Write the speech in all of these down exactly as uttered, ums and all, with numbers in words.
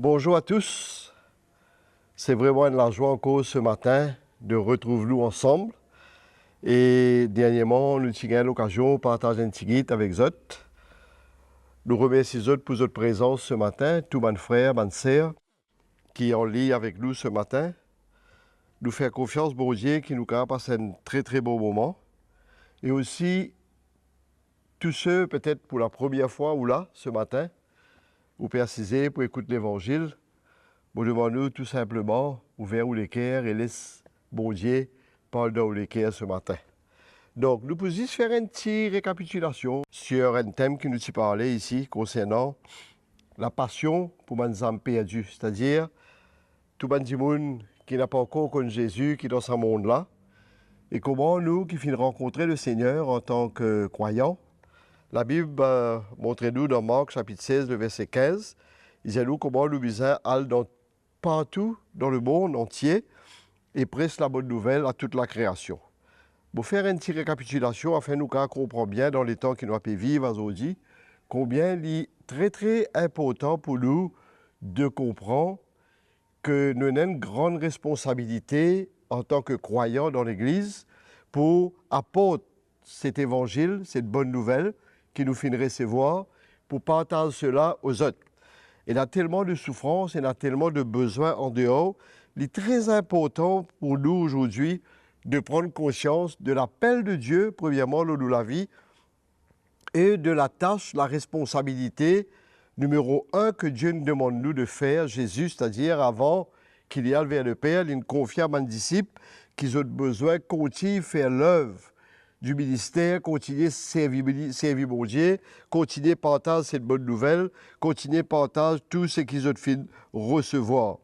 Bonjour à tous. C'est vraiment une la joie encore ce matin de retrouver nous ensemble. E derniereman, nou ti gagn lokazion partaz enn tigit avek zot. Nou remersi zot pou zot prezans ce matin, tou bann frer, bann ser ki an ligne avek nou ce matin. Nou fer konfians Bondie ki nou kapav pas enn tre, tre bon moman. E osi, tou se petet pou la premie fwa ou la ce matin, ou pe asize pou ekout Levanzil, mo demann ou tou sinpleman ouver ou leker e les Bondie parl dan ou leker ce matin. Donk, nou pou zis fer enn ti rekapitilasion sur enn tem ki nou ti parle isi konsernan lapasion pou bann zam perdi, setadir tou bann dimoun ki napa ankor konn Zezi, ki dan sa mond la, e kouma nou ki finn rankontre Lesegner antan ki krwayan, Labib, eh, montre nou dan Mark sapit sez, le verse kinz, li dir nou kouma nou bizin al dan partou dan lemond antie e pres Labonn Nouvel a tou lakreasion. Mo fer enn ti rekapitilasion afin nou kapav konpran bien dan letan ki nou pe viv azordi, konbien li tre, tre inportan pou nou de konpran ki nou ena enn gran responsabilite antan ki krwayan dan Legliz pou aport set Levanzil, set Bonn Nouvel ki nou finn resevwar, pou partaz sela ar zot. Ena telman de soufrans, ena telman de bezwin andeor, li tre inportan pou nou azordi de pran konsians de lapel de Die, premierman, lor nou lavi, e de latas, laresponsabilite nimero enn ki Die inn demann nou de fer, Zezi, setadir avan ki li al ver Leper, linn konfie a bann disip ki zot bizin kontign fer lev di minister, kontign servi, servi Bondie, kontign partaz set Bonn Nouvel, kontign partaz tou seki zot finn resevwar.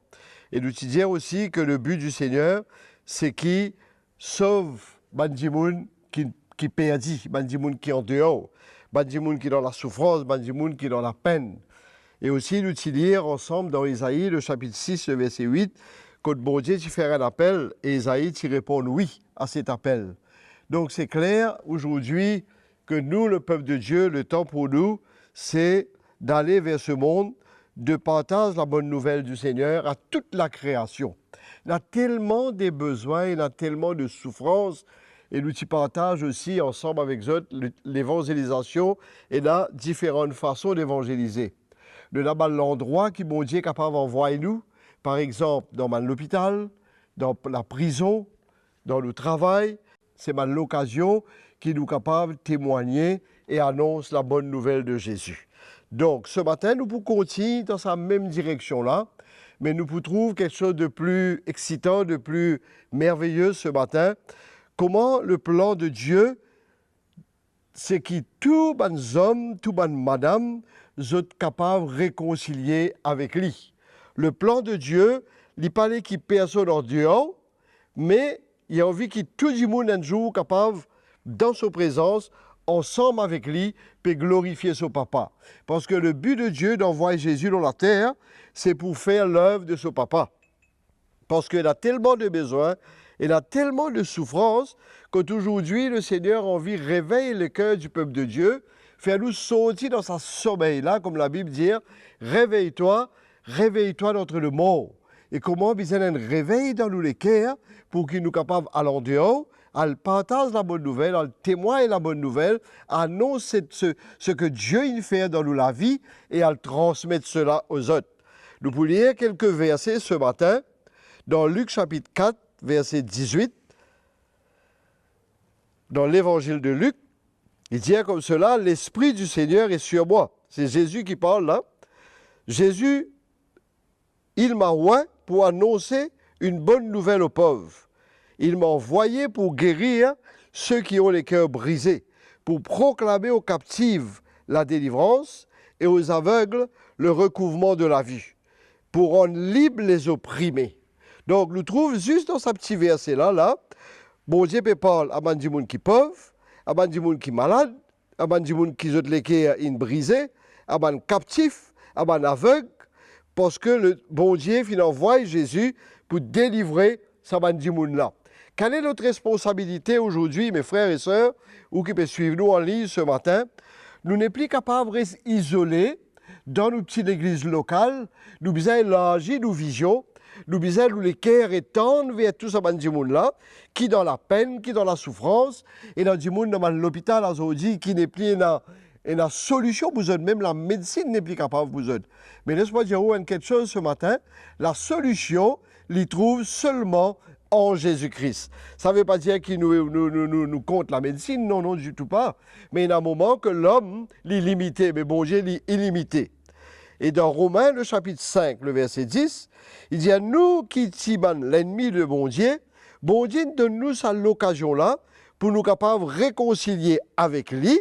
E nou ti dir osi ki le bi di Lesegner, se ki sov bann dimoun ki, ki perdi, bann dimoun ki andeor, bann dimoun ki dan lasoufrans, bann dimoun ki dan lapenn. E osi, nou ti lir ansam dan Ezai, le sapit sis, le verse wit, kot Bondie ti fer enn apel, e Ezai ti reponn wi a set apel. Donk, se kler, azordi, ki nou, lepep de Die, letan pou nou, se dale ver se mond, de partaz Labonn Nouvel di Lesegner a tou lakreasion. Ena telman de bezwin, ena telman de soufrans, e nou ti partaz osi ansam avek zot le, levanzilizasion, ena diferan fason devanzilize. Nou ena bann landrwa ki Bondie kapav anvway nou, par exanp, dan bann lopital, dan laprizon, dan nou travay, se bann lokazion ki nou kapav temwagne e anons Labonn Nouvel de Zezi. Donk, se matin, nou pou kontign dan sa mem direksion la, me nou pou trouv kiksoz de pli eksitan, de pli merveye se matin, kouma le plan de Die, se ki tou bann zom, tou bann madam, zot kapav rekonsilie avek li. Le plan de Die, li pa le ki personn andeor, me li anvi ki tou dimoun enn zour kapav, dan so prezans, ansam avek li, pe glorifie so Papa. Parski le bi de Die d'anvway Zezi lor later, se pou fer lev de so Papa. Parski ena telman de bezwin, ena telman de soufrans, kot azordi Lesegner anvi revey leker di pep de Die, fer nou sorti dan sa somey la, kouma Labib dir, réveille-toi, réveille-toi d'entre les morts. E kouma bizin enn revey dan nou leker, pou ki nou kapav al andeor, al partaz Labonn Nouvel, al temwagn Labonn Nouvel, anons se, se, seki Die inn fer dan nou lavi, e al transmet sela ar zot. Nou pou lir kelke verse se matin, dan Lik sapit kat, verse dizwit, dan Levanzil de Lik, li dir koumsala, L'Esprit du Seigneur est sur moi. Se Zezi ki parl la. Zezi, il m'a oint pour annoncer une bonne nouvelle aux pauvres. Il m'a envoyé pour guérir ceux qui ont le cœur brisé, pour proclamer aux captifs la délivrance et aux aveugles le recouvrement de la vue, pour rendre libres les opprimés. Donk, nou trouv zis dan sa pti verse la, la, Bondie pe parl a bann dimoun ki pov, a bann dimoun ki malad, a bann dimoun ki zot leker inn brize, a bann kaptif, a bann aveg, parski le Bondie finn anvway Zezi pou delivre sa bann dimoun la. Kale not responsabilite azordi, mes frères et sœurs, ou ki pe swiv nou an lign se matin? Nou nepli kapav res izole, Dan nou pti legliz lokal, nou bizin elarzi nou vizion, nou bizin nou leker etann ver tou sa bann dimoun la, ki dan lapenn, ki dan lasoufrans. Ena dimoun dan bann lopital azordi ki nepli ena, ena solision pou zot, mem lamedsin nepli kapav pou zot. Me les mwa dir ou enn kiksoz se matin, lasolision, li trouv selman an Zezi Kri. Sa ve pa dir ki nou, nou, nou, nou, nou kont lamedsin, non, non, ditou pa. Me ena moman ke lom, li limite, me Bondie, li ilimite. E dan Romin, le sapit sink, le verse dis, li dir, nou ki ti bann lennmi de Bondie, Bondie donn nou sa lokazion la pou nou kapav rekonsilie avek li.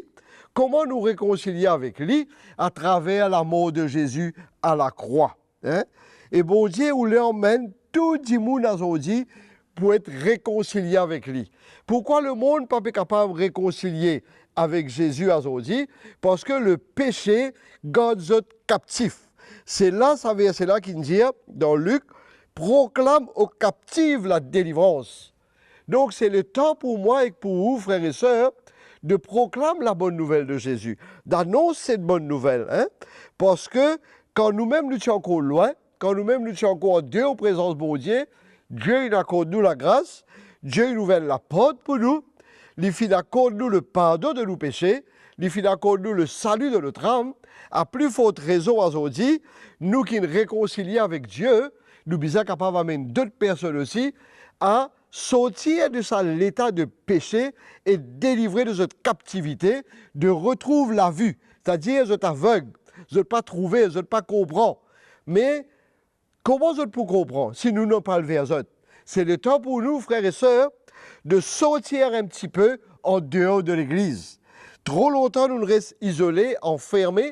Kouma nou rekonsilie avek li? Atraver lamor de Zezi alakrwa. Hein? E Bondie oule amenn tou dimoun azordi pou et rekonsilie avek li. Pourkwa lemond pa pe kapav rekonsilie avek Zezi azordi? Parski lepese gard zot kaptif. Se la sa verse la ki dir dan Lik, proklam o kaptif ladelivrans. Donk, se letan pou mwa ek pou ou, frer e ser, de proklam labonn nouvel de Zezi, danons set bonn nouvel, hein? Parski kan noumem nou ti ankor lwin, kan noumem nou ti ankor andeor prezans Bondie, Die inn akord nou lagras, Die inn ouver laport pou nou, li finn akord nou lepardon de nou pese, li finn akord nou lesali de nou nam, a pli fort rezon azordi, nou ki'nn rekonsilie avek Die, nou bizin kapav amenn dot personn osi a sortir de sa leta de pese e delivre de zot kaptivite, de retrouv lavi, setadir zot aveg, zot pa trouve, zot pa konpran. Me kouma zot pou konpran si nou, nou pa al ver zot? Se letan pou nou, frer e ser, de sortir enn tipe andeor de legliz. Tro lontan nou res izole, anferme,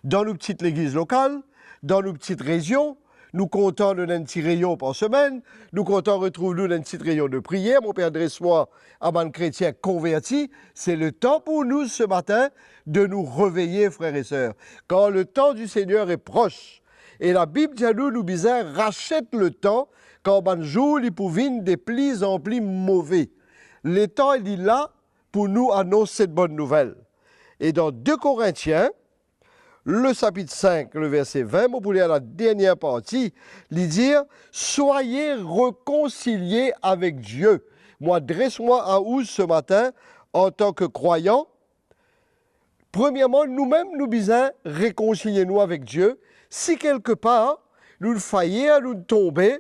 dan nou pti legliz lokal, dan nou pti rezion, nou kontan nou ena enn ti reynion par semenn, nou kontan retrouv nou dan enn ti reynion de priyer, mo pe adres mwa a bann kretien konverti, se letan pou nou se matin de nou reveye, frer e ser, kar le temps du Seigneur est proche. E Labib dir nou, nou bizin raset letan, kar bann zour li pou vinn de pli an pli move. Letan li la pou nou anons set bonn nouvel. E dan de Korintien, le sapit sink, le verse vin, mo pou lir ladernie parti, li dir, soyez réconciliés avec Dieu. Mo adres mwa a ou se matin, antan ke krwayan, premierman, noumem nou bizin rekonsilie nou avek Die. Si kelkepar nou fayer, nou tonbe,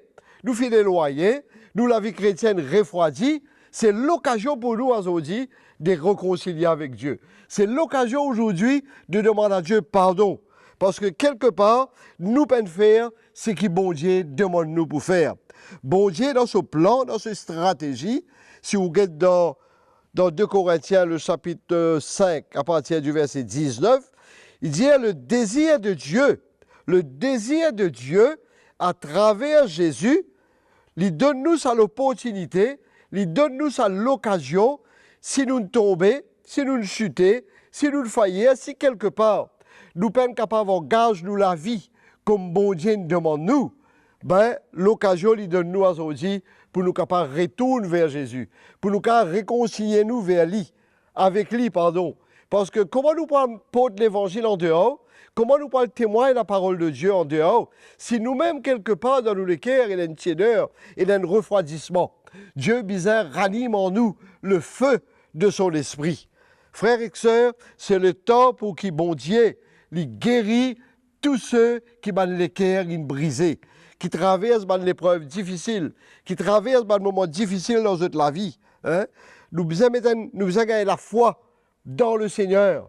nou finn elwagne, nou lavi kretienn refrwadi, se lokazion pou nou azordi de rekonsilie avek Die. Se lokazion azordi de demann a Die pardon, parski kelkepar nou pa'nn fer seki Bondie demann nou pou fer. Bondie dan so plan, dan so stratezi, si ou get dan, dan de Korintien, le sapit, euh, sink, a partir du verse diznef, li dir, le désir de Dieu, le désir de Dieu, atraver Zezi, li donn nou sa loportinite, li donn nou sa lokazion, si nou tonbe, si nou site, si nou fayer, si kelkepar nou pa'nn kapav angaz nou lavi kom Bondie inn demann nou, be, lokazion li donn nou azordi pou nou kapav retourn ver Zezi, pou nou kapav rekonsilie nou ver li, avek li, pardon. Parski kouma nou pou al port levanzil andeor? Kouma nou pou al temwagn laparol de Die andeor, si noumem kelkepar dan nou leker ena enn tieder, ena enn refradisman? Die bizin ralim an nou lefe de so Lespri. Frer ek ser, se letan pou ki Bondie li geri tou seki bann leker inn brize, ki travers bann leprev difisil, ki travers bann moman difisil dan zot lavi, hein? Nou bizin met enn, nou bizin gagn lafwa dan Lesegner.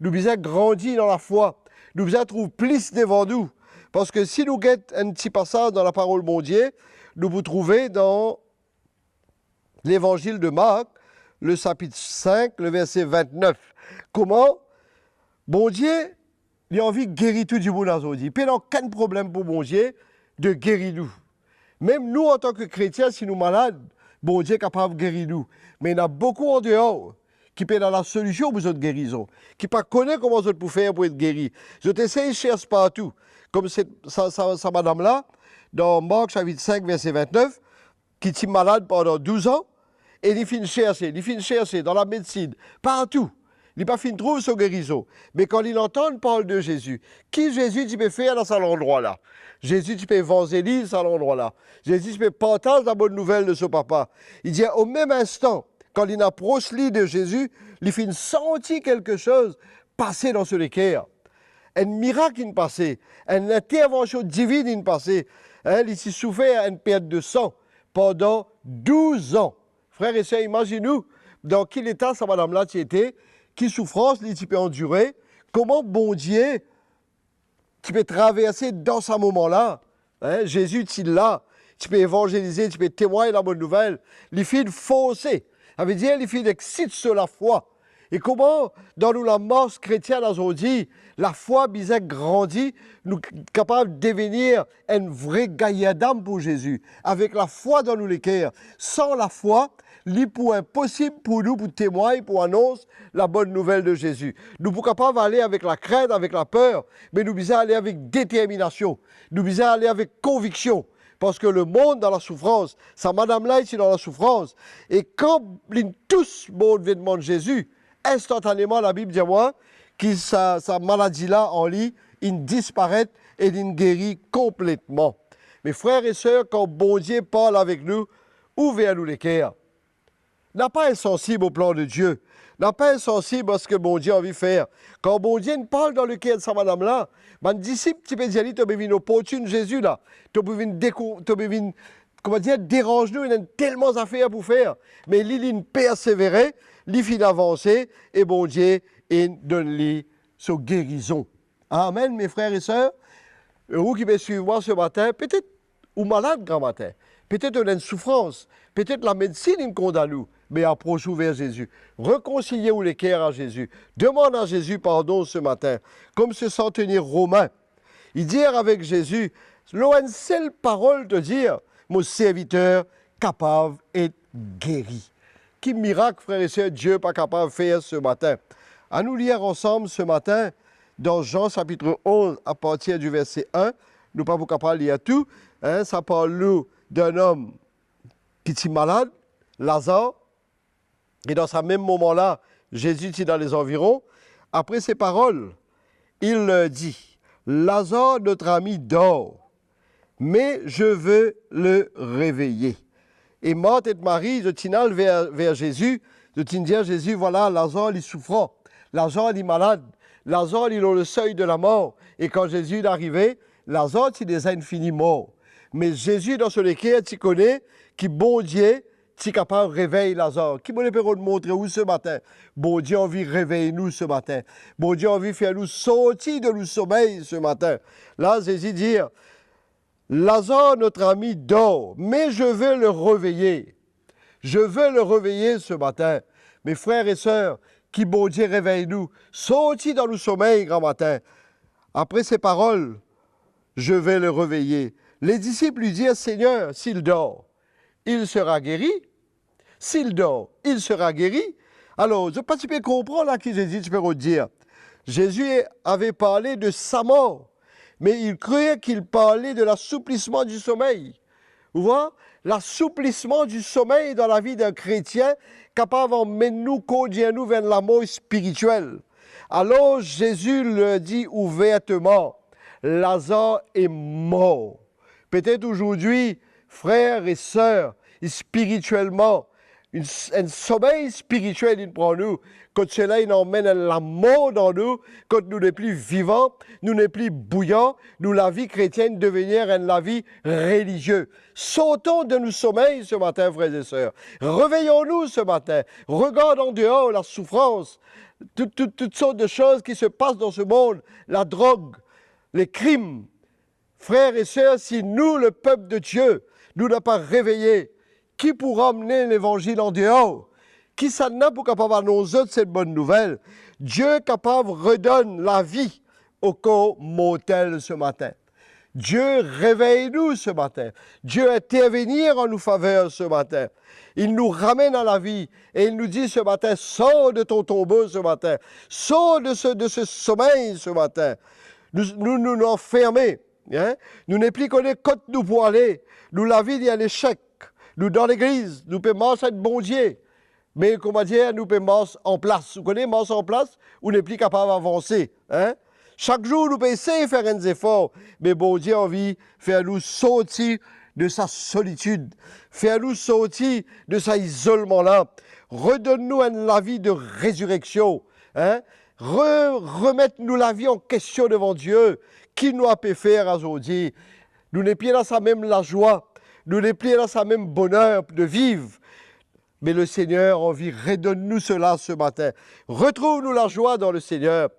Nou bizin grandi dan lafwa. Nou bizin trouv plis devan nou. Parski si nou get enn ti pasaz dan laparol Bondie, nou pou trouve dan Levanzil de Mark, le sapit sink, le verse vintnef. Kouma Bondie, li anvi geri tou dimoun azordi. Pena okenn problem pou Bondie de geri nou. Mem nou, antan ke kretien, si nou malad, Bondie kapav geri nou. Me ena boukou andeor ki pena lasolision pou zot gerizon, ki pa kone kouma zot pou fer pou et geri. Zot esey sers partou. Kom se, sa, sa, sa madam la, dan Mark sapit sink, verse vintnef, ki ti malad pandan douz an, e li finn serse, li finn serse dan lamedsin, partou. Li pa finn trouv so gerizon. Me kan li antann parl de Zezi, ki Zezi ti pe fer dan sa landrwa la? Zezi ti pe evanzeliz sa landrwa la. Zezi ti pe partaz Labonn Nouvel de so Papa. Li dir, o mem instan, kan linn apros li de Zezi, li finn santi kelke soz pase dan so leker. Enn mirak inn pase, enn intervansion divinn inn pase. Hein, li ti soufer enn pert de san pandan douz an. Frer e ser, imazinn ou dan ki leta sa madam la ti ete, ki soufrans li ti pe andire, kouma Bondie ti pe traverse dan sa moman la. Hein, Zezi ti la, ti pe evanzelize, ti pe temwagn Labonn Nouvel, li finn forse, savedir li finn exsit so lafwa. E kouma dan nou lamars kretienn azordi, lafwa bizin grandi, nou k-, kapav devenir enn vre gayar dam pou Zezi, avek lafwa dan nou leker. San lafwa, li pou inposib pou nou pou temwagn, pou anons Labonn Nouvel de Zezi. Nou pou kapav ale avek lakrint, avek laper, me nou bizin ale avek determinasion. Nou bizin ale avek konviksion. Parski lemond dan lasoufrans, sa madam la ete dan lasoufrans, e kan linn tous bor vetman Zezi, instantaneman, Labib dir mwa ki sa, sa maladi la an li, inn disparet e linn geri konpletman. Me frer e ser, kan Bondie parl avek nou, ouver nou leker. Napa insansib o plan de Dieu. Napa insansib a seki Bondie anvi fer. Kan Bondie inn parl dan leker sa madam la, bann disip ti pe dir li, to pe vinn oportinn Zezi la. To pe vinn dekou-, to pe vinn, kouma dir, deranz nou, ena telman zafer pou fer. Me li, linn persevere, li finn avanse, e Bondie inn donn li so gerizon. Amen, me frer e ser. Ou ki pe swiv mwa se matin, petet ou malad gramatin, petet ou ena enn soufrans, petet lamedsin inn kondann ou, me apros ou ver Zezi. Rekonsilie ou leker a Zezi. Demann a Zezi pardon se matin. Kouma se santenir Romin, li dir avek Zezi, lor enn sel parol to dir, mo serviter kapav et geri. Ki mirak, frer e ser, Die pa kapav fer se matin? Anou lir ansam se matin dan Zan sapit onz, apartir di verse enn, nou pa pou kapav lir tou, hein, sa parl nou d'enn om ki ti malad, Lazar, e dan sa mem moman la, Zezi ti dan lezanviron. Apre se parol, il leur dit, Lazare, notre ami, dort, mais je vais le réveiller. E Mart ek Mari, zot ti al ver, ver Zezi, zot ti dir Zezi, vwala, Lazar li soufran, Lazar li malad, Lazar li lor le seuil de la mort. E kan Zezi inn arive, Lazar ti deza inn fini mor. Me Zezi dan so leker ti kone ki Bondie ti kapav revey Lazar. Ki Bondie pe rod montre ou se matin? Bondie anvi revey nou se matin. Bondie anvi fer nou sorti de nou somey se matin. La, Zezi dir, Lazare, notre ami, dort, mais je vais le réveiller. Je vais le réveiller ce matin. Me frer e ser, ki Bondie revey nou, sorti dan nou somey gramatin. Apre se parol, je vais le réveiller. Les disciples lui dirent, Seigneur, s'il dort, il sera guéri. S'il dort, il sera guéri. Alor, zot pa ti pe konpran la ki Zezi ti pe rod dir. Zezi ave parle de sa mor, me il croyait qu'il parlait de l'assouplissement du sommeil. Ou vwar, l'assouplissement du sommeil dan lavi d'enn kretien kapav amenn nou, kondir nou ver lamor spiritiel. Alor, Zezi leur dit ouvertement, Lazare est mort. Petet azordi, frer e ser, spiritielman, enn, enn somey spiritiel inn pran nou, kot sela inn amenn enn lamor dan nou, kot nou nepli vivan, nou nepli bouyan, nou lavi kretien devenir enn lavi relizie. Sortons de nou somey se matin, frer e ser. Réveillons-nous ce matin. Regarde en dehors la souffrance, tout, tout, toutes sortes de choses qui se passent dans ce monde, la drogue, les crimes, Frer e ser, si nou, lepep de Die, nou napa reveye, ki pou ramne levanzil andeor? Kisannla pou kapav anons zot set bonn nouvel? Die kapav redonn lavi o kor mortel se matin. Die revey nou se matin. Die intervenir an nou faver se matin. Il nous ramène à la vie et il nous dit ce matin, sors de ton tombeau ce matin. Sors de ce, de ce sommeil ce matin. Nou, nou, nou, nou anferme. Hein? Nou nepli kone kot nou pou ale. Nou lavi li enn lesek. Nou dan legliz, nou pe mars avek Bondie. Me koumadir nou pe mars anplas. Ou kone mars anplas, ou nepli kapav avanse, hein? Sak zour nou pe esey fer enn zefor, me Bondie anvi fer nou sorti de sa solitid, fer nou sorti de sa izolman la, redonn nou enn lavi de rezireksion, hein? Re-, remet nou lavi an kestion devan Die. Ki nou a pe fer azordi? Nou nepli ena sa mem lazwa, nou nepli ena sa mem boner de viv. Me Lesegner anvi redonn nou sela se matin. Retrouv nou lazwa dan Lesegner.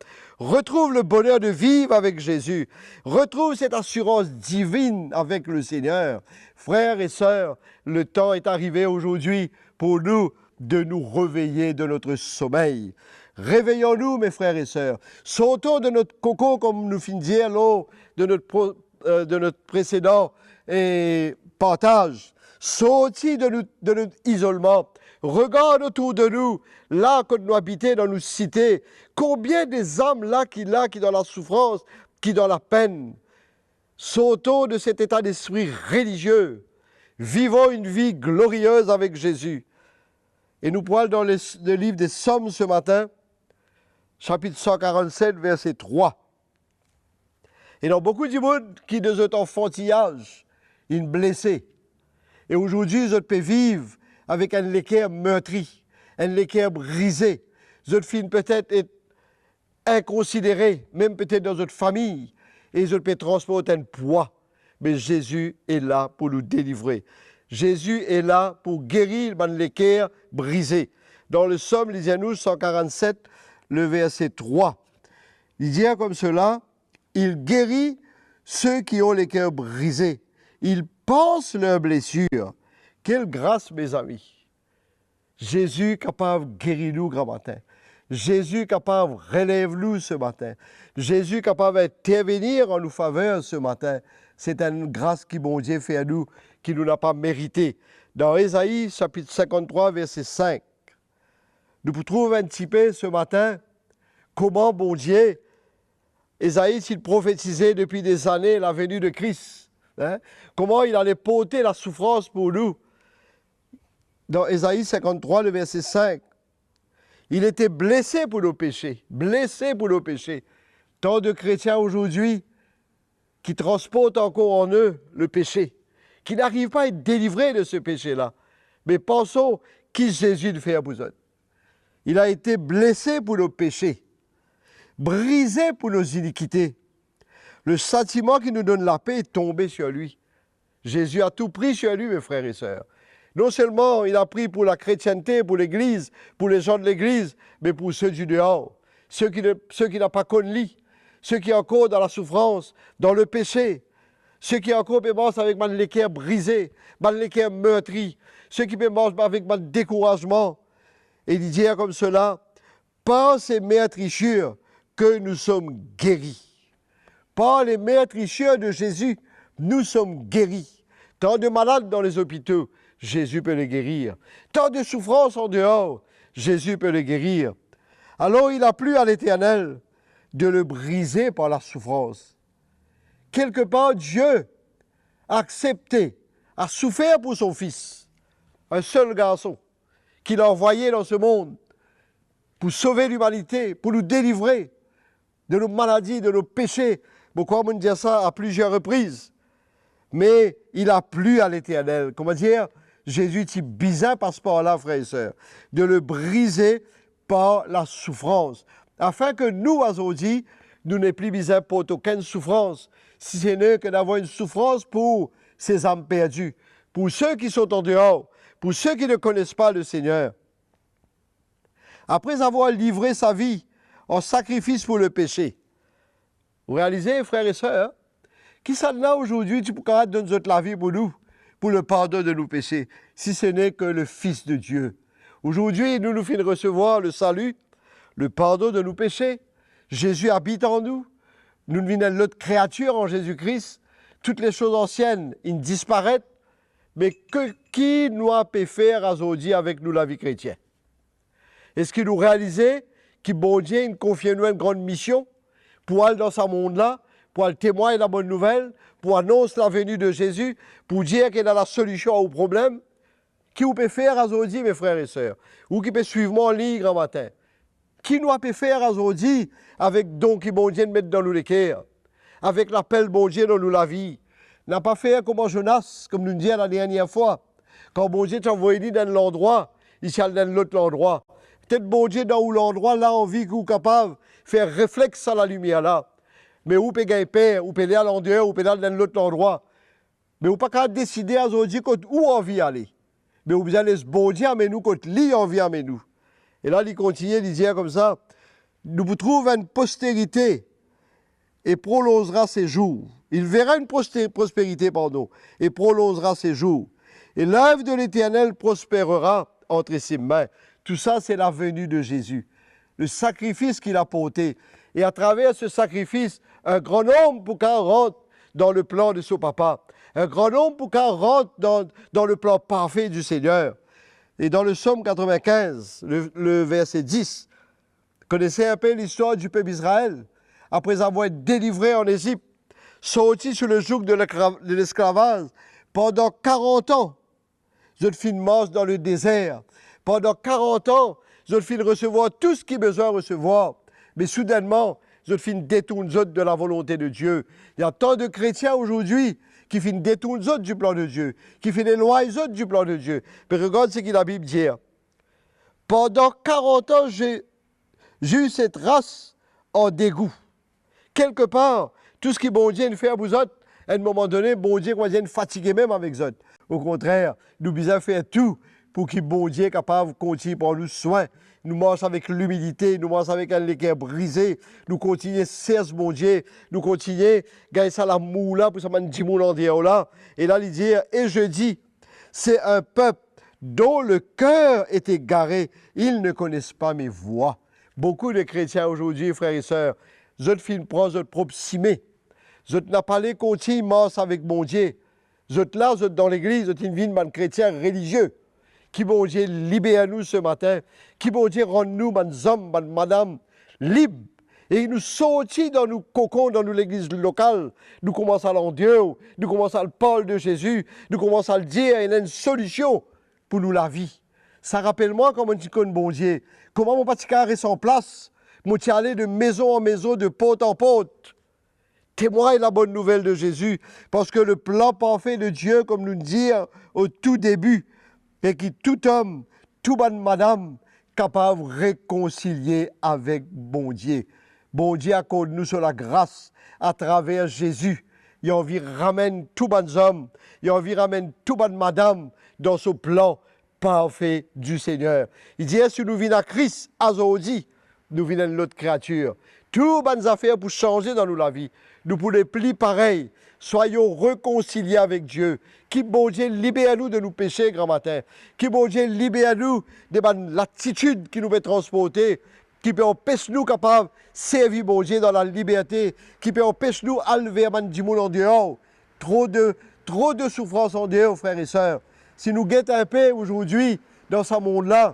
Retrouv le boner de viv avek Zezi. Retrouv set asirans divinn avek Lesegner. Frer e ser, letan est arive azordi pou nou de nou reveye de notre somey. Réveillons-nous, mes frères et sœurs. Sortons de notre cocon, kom nou finn dir lor de notre pro-, euh, de notre précédent, eh, partaz. Sorti de nou, de nou izolman. Regard otour de nou, la kot nou abite, dan nou site. Konbien de zam la ki la, ki dan lasoufrans, ki dan lapenn? Sortons de cet état d'esprit religieux. Vivons une vie glorieuse avec Jésus. E nou pou al dan le, le liv de Som se matin, sapit san karannset, verse trwa. Ena boukou dimoun ki, de zot anfantiyaz, inn blese. E azordi, zot pe viv avek enn leker mertri, enn leker brize. Zot finn petet et inkonsidere, mem petet dan zot fami, e zot pe transport enn pwa. Me Zezi est la pou nou delivre. Zezi est la pou geri bann leker brize. Dan le Som, li dir nou, san karannset, le verse trwa, li dir koumsa, il guérit ceux qui ont le cœur brisé, il panse leurs blessures. Quelle grâce, mes amis! Zezi kapav geri nou gramatin. Zezi kapav relev nou se matin. Zezi kapav intervenir an nou faver se matin. Se enn gras ki Bondie fer nou, ki nou napa merite. Dan Ezai, sapit sinkant-trwa, verse sink, nou pou trouv enn tipe se matin kouma Bondie, Ezai ti profetize depi dezane laveni de Kris, hein, kouma li ale porte lasoufrans pou nou. Dan Ezai sinkant-trwa, le verse sink, il était blessé pour nos péchés, blessé pour nos péchés. Tant de chrétiens aujourd'hui qui transportent encore en eux le péché, qui n'arrivent pas à être délivrés de ce péché-là. Mais pensons ki Zezi inn fer pou zot. Il a été blessé pour nos péchés, brisé pour nos iniquités. Le châtiment qui nous donne la paix est tombé sur lui. Jésus a tout pris sur lui, mes frères et sœurs. Non seulement il a pris pour la chrétienté, pour l'Église, pour les gens de l'Église, mais pour ceux du dehors, ceux qui ne, ceux qui n'ont pas connu lui, ceux qui sont encore dans la souffrance, dans le péché, seki ankor pe mars avek bann leker brize, bann leker mertri, seki pe mars avek bann dekourazman. E li dir koumsa, par ses meurtrissures que nous sommes guéris. Par les meurtrissures de Jésus, nous sommes guéris. Tant de malades dans les hôpitaux, Jésus peut les guérir. Tant de souffrances en dehors, Jésus peut les guérir. Alors il a plu à l'Éternel de le briser par la souffrance. Quelque part, Dieu a accepté, a souffert pour son Fils, un seul garçon, qu'il a envoyé dans ce monde pour sauver l'humanité, pour nous délivrer de nos maladies, de nos péchés. Mo krwar mo'nn dir sa a plizier repriz. Mais il a plu à l'Éternel. Kouma dir, Zezi ti bizin pas par la, frer e ser, de le briser par la souffrance. Afin ke nou, azordi, nou nepli bizin port okenn soufrans, si se ne ke d'avoir enn soufrans pou ces âmes perdues, pour ceux qui sont en dehors, pour ceux qui ne connaissent pas le Seigneur. Après avoir livré sa vie en sacrifice pour le péché. Ou realize, frer e ser, kisannla azordi ti pou kapav donn zot lavi pou nou, pour le pardon de nos péchés, si ce n'est que le Fils de Dieu? Azordi, nou, nou finn resevwar le salut, le pardon de nos péchés. Zezi abit an nou. Nou vinn enn lot kreatir an Zezi Kris. Toutes les choses anciennes, inn disparet. Me ki, ki nou pe fer azordi avek nou lavi kretien? Eski nou realize ki Bondie inn konfie nou enn gran mision pou al dan sa mond la, pou al temwagn Labonn Nouvel, pou anons laveni de Zezi, pou dir ki ena lasolision a ou problem? Ki ou pe fer azordi, me frer e ser, ou ki pe swiv mwa anlign gramatin? Ki nou ape fer azordi avek don ki Bondie inn met dan nou leker, avek lapel Bondie dan nou lavi? Na pa fer kouma Zonas, kouma nou dir ladernie fwa, kan Bondie ti avoy li dan enn landrwa, li ti al dan enn lot landrwa. Petet Bondie dan ou landrwa la anvi ki ou kapav fer reflex sa lalimier la. Me ou pe gagn per, ou pe le al andeor, ou pe le al dan enn lot landrwa. Me ou pa kapav deside azordi kot ou anvi ale. Me ou bizin les Bondie amenn ou kot li anvi amenn ou. E la li kontigne, li dir koumsa, nous trouve une postérité et prolongera ses jours. Il verra une prosté- prospérité, pardon, et prolongera ses jours. Et l'œuvre de l'Éternel prospérera entre ses mains. Tout ça, c'est la venue de Jésus. Le sacrifice qu'il a porté. Et à travers ce sacrifice, un grand nombre pou kapav rant dan le plan de son papa. Un grand nombre pou kapav rant dan, dan le plan parfait du Seigneur. Et dans le psaume quatre-vingt-quinze, le, le verset dix, connaissez un peu l'histoire du peuple Israël. Après avoir été délivré en Égypte, sorti sous le joug de l'escla- de l'esclavage, pendant quarante ans, zot finn mars dan le dezer. Pandan karant an, zot finn resevwar tou seki bizin resevwar. Me soudennman, zot finn detourn zot de la volonte de Dieu. Il y a tant de chrétiens aujourd'hui qui finn detourn zot du plan de Dieu, ki finn elwagn zot du plan de Dieu. Me regard seki Labib dir. Pandan karant an, j'ai, j'ai eu cette race en dégoût. Kelkepar, tou seki Bondie inn fer pou zot, enn moman done, Bondie koumadir fatige mem avek zot. Okontrer, nou bizin fer tou pou ki Bondie kapav kontign pran nou swin. Nou mars avek limilite, nou mars avek enn leker brize, nou kontigne sers Bondie, nou kontigne gagn sa lamour la pou sa bann dimoun andeor la. E la, li dir, et je dis, c'est un peuple dont le cœur est égaré, ils ne connaissent pas mes voies. Boukou de kretien azordi, frer e ser, zot finn pran zot prop sime. Zot napa le kontign mars avek Bondie. Zot la, zot dan legliz, zot inn vinn bann kretien relizie. Ki Bondie liber nou se matin. Ki Bondie rann nou bann zom, bann madam lib. E nou sorti dan nou kokon, dan nou legliz lokal, nou koumans al andeor, nou koumans al parl de Zezi, nou koumans al dir ena enn solision pou nou lavi. Sa rapel mwa kan mo ti konn Bondie, kouma mo pa ti kapav res an plas, mo ti ale de mezon an mezon, de port an port, temwagn labonn nouvel de Zezi, parski le plan parfe de Dieu, kouma nou dir o tou debi, e ki tou om, tou bann madam kapav rekonsilie avek Bondie. Bondie akord nou so lagras atraver Zezi. Li anvi ramenn tou bann zom, li anvi ramenn tou bann madam dan so plan parfe du Seigneur. Li dir, si nou vinn a Kris azordi, nou vinn enn lot kreatir. Tou bann zafer pou sanze dan nou lavi. Nou pou nepli parey. Soyons réconciliés avec Dieu. Ki Bondie liber nou de nou pese gramatin. Ki Bondie liber nou de bann latitid ki nou pe transporte, ki pe anpes nou kapav servi Bondie dan laliberte, ki pe anpes nou al ver bann dimoun andeor. Tro de, tro de soufrans andeor, frer e ser. Si nou get inpe azordi dan sa mond la,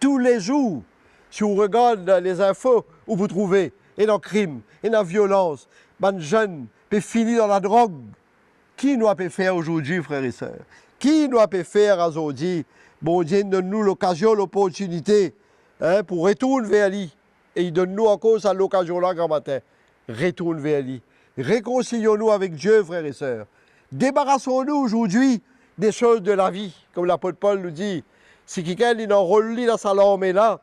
toulezour, si ou regard lezinfo, ou pou trouve ena krim, ena violans, bann zenn pe fini dan ladrog. Ki nou ape fer azordi, frer e ser? Ki nou ape fer azordi? Bondie donn nou lokazion, loportinite, hein, pou retourn ver li. E li donn nou ankor sa lokazion la gramatin. Retourn ver li. Rekonsilye nou avek Die, frer e ser. Debaras nou azordi de soz de lavi, kouma lapot Pol nou dir, si kikenn inn anrol li dan sa larme la,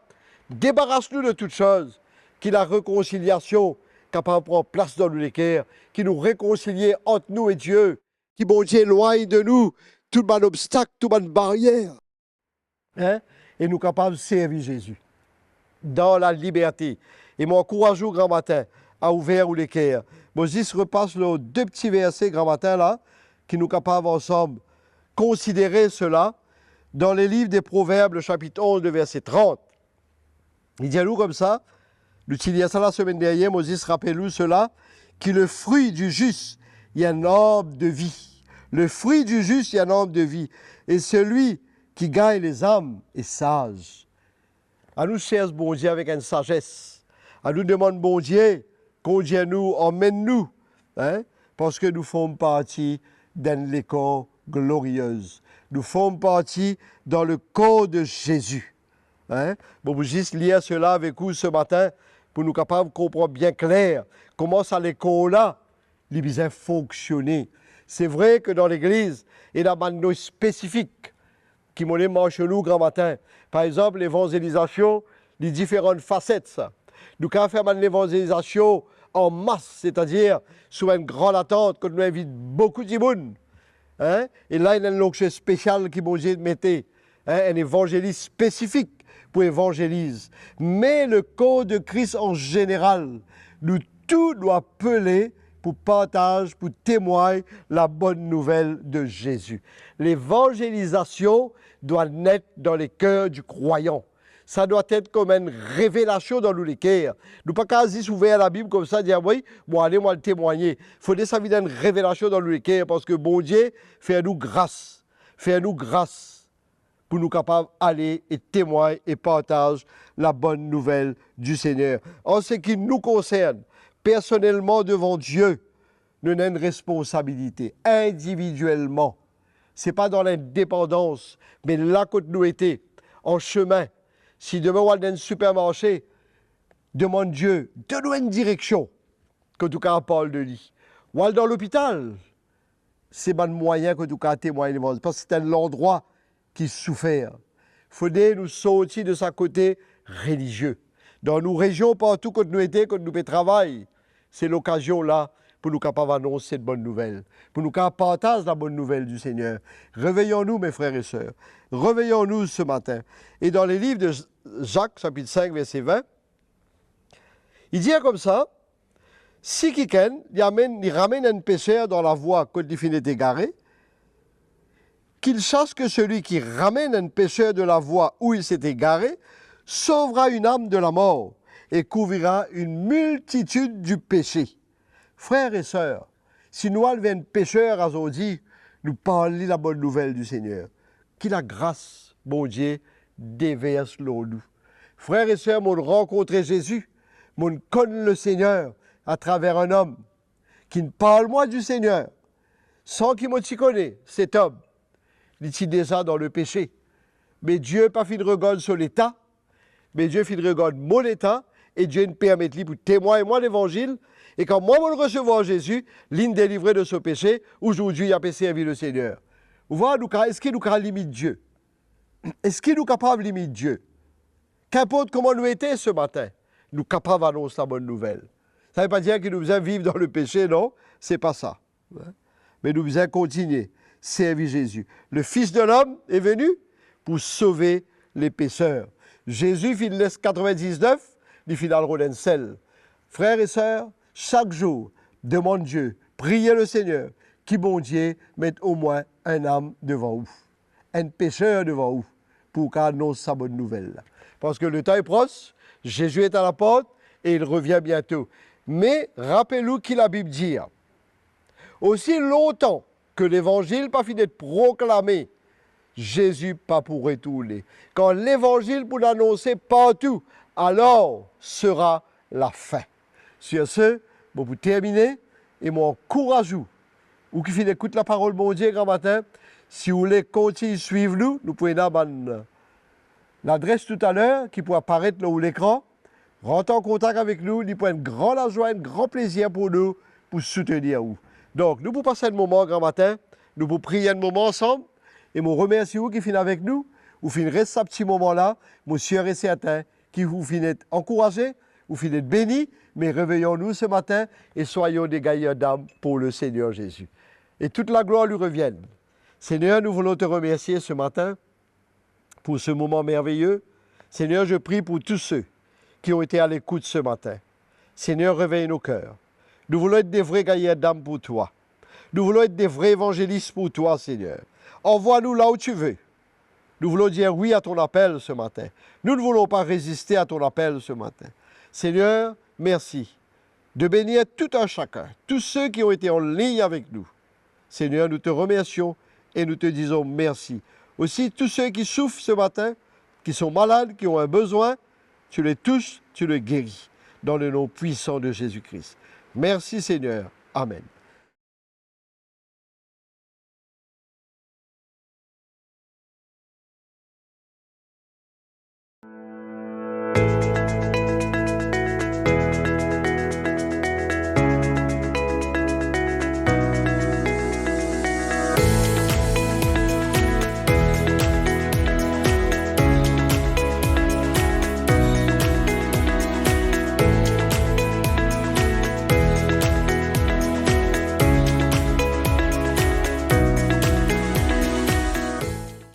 debaras nou de tou soz, ki larekonsiliasion kapav pran plas dan nou leker, ki nou rekonsilye ant nou e Die, ki Bondie elwagn de nou tou bann obstak, tou bann barier. Hein? E nou kapav servi Zezi dan laliberte. E mo ankouraz ou gramatin a ouver ou leker. Mo zis repas lor de pti verse gramatin la, ki nou kapav ansam konsidere sela dan le liv de Proverb, le sapit onz, le verse trant. Li dir nou koumsa, nou ti lir sa lasemenn dernie, mo zis rapel ou sela, ki le fri di zis est un arbre de vie. Le fri di zis est un arbre de vie. Et celui qui gagne les âmes est sage. Anou servi Bondie avek enn sazes. Anou demann Bondie kondir nou, anmenn nou, hein, parski nou form parti d'enn lekor glorieuse. Nous formons partie dans le corps de Jésus. Hein? Bon, pou zis lir sela avek ou se matin, pou nou kapav konpran bien kler kouma sa lekor la, li bizin fonksione. Se vre ke dan legliz, ena bann non spesifik ki mo le mansionn ou gramatin. Par exanp, levanzelizasion, li diferan faset sa. Nou kapav fer bann levanzelizasion an mas, setadir sou enn gran latant kot nou invit boukou dimoun. Hein? E la, ena enn lonksion spesial ki Bondie mete, hein, enn evanzelis spesifik pou evanzeliz. Me lekor de Kris an zeneral, nou tou nou apele pou partaz, pou temwagn la bonn nouvel de Zezi. Levanzelizasion dwa net dan leker di krwayan. Sa dwa et kom enn revelasion dan nou leker. Nou pa kapav zis ouver Labib koumsa, dir, "Wi, mo ale, mo al temwagne." Fode sa vinn enn revelasion dan nou leker, parski Bondie fer nou gras. Fer nou gras pou nou kapav ale e temwagn e partaz la bonn nouvel di Segner. An seki nou konsern, personelman devan Die, nou ena enn responsabilite, individielman. Se pa dan lindepandans, me la kot nou ete, an semin, si demin ou al dan enn sipermarse, demann Die, donn nou enn direksion kot ou kapav parl de li. Ou al dan lopital, se bann mwayin kot ou kapav temwagn levanzil, parski se enn landrwa ki soufer. Fode nou sorti de sa kote relizie. Dan nou rezion, partou kot nou ete, kot nou pe travay, se lokazion la pou nou kapav anons set bonn nouvel, pou nou kapav partaz la bonn nouvel di Segner. Reveillons-nous, mes frères et sœurs. Reveillons-nous ce matin. E dan le liv de Zak, sapit sink, verse vin, li dir koumsa, si kikenn, li amenn, li ramenn enn peser dan lavwa kot li finn ete egare, qu'il sache que celui qui ramène un pécheur de la voie où il s'est égaré sauvera une âme de la mort et couvrira une multitude du péché. Frer e ser, si nou al ver enn peser azordi, nou parl li la bonn nouvel di Segner, ki lagras Bondie devers lor nou. Frer e ser, mo'nn rankontre Zezi, mo'nn konn Lesegner atraver enn om ki'nn parl mwa di Segner, san ki mo ti kone set om. Li ti deza dan lepese. Me Die pa finn regard so leta, me Die finn regard mo leta, e Die inn permet li pou temwagn mwa levanzil, e kan mwa mo'nn resevwar Zezi, li'nn delivre de so pese, azordi li ape servi Lesegner. Ou vwar, nou ka, eski nou kapav limit Die? Eski nou kapav limit Die? Kinport kouma nou ete se matin, nou kapav anons la bonn nouvel. Sa vedir pa dir ki nou bizin viv dan lepese, non, se pa sa. Me nou bizin kontigne servi Zezi. Le Fils de l'homme est venu pour sauver les pécheurs. Zezi finn les katrevin-diznef, li finn al rod enn sel. Frer e ser, sak zour, demann Die, priye Lesegner, ki Bondie met omwin enn am devan ou, enn peser devan ou, pou ou kapav anons sa bonn nouvel la. Parski letan epros, Zezi est à la porte et il revient bientôt. Me rapel ou ki Labib dir, osi lontan ke levanzil pa finn et proklame, Zezi pa pou retourne. Kan levanzil pou anonse partou, alor sera lafin. Sir se, mo pou termine, e mo ankouraz ou, ou ki finn ekout laparol Bondie gramatin, si ou le kontign swiv nou, nou pou ena bann ladres toutaler ki pou aparet lor ou lekran. Rant an kontak avek nou, li pou enn gran lazwa, enn gran plezir pou nou, pou soutenir ou. Donk, nou pou pas enn moman gramatin, nou pou priye enn moman ansam, e mo remersi ou ki finn avek nou, ou finn res sa pti moman la, mo sir e sertin ki ou finn et ankouraze, ou finn et beni, me reveillons-nous ce matin et soyons des gaillards d'âme pour le Seigneur Jésus. Et toute la gloire lui revienne. Seigneur, nous voulons te remercier ce matin pour ce moment merveilleux. Seigneur, je prie pour tous ceux qui ont été à l'écoute ce matin. Seigneur, réveille nos cœurs. Nous voulons être des vrais gaillards d'âme pour toi. Nous voulons être des vrais évangélistes pour toi, Seigneur. Envoie-nous là où tu veux. Nous voulons dire oui à ton appel ce matin. Nous ne voulons pas résister à ton appel ce matin. Seigneur, merci de bénir tout un chacun, tous ceux qui ont été en ligne avec nous. Seigneur, nous te remercions et nous te disons merci. Aussi, tous ceux qui souffrent ce matin, qui sont malades, qui ont un besoin, tu les touches, tu les guéris, dans le nom puissant de Jésus-Christ. Merci Seigneur. Amen.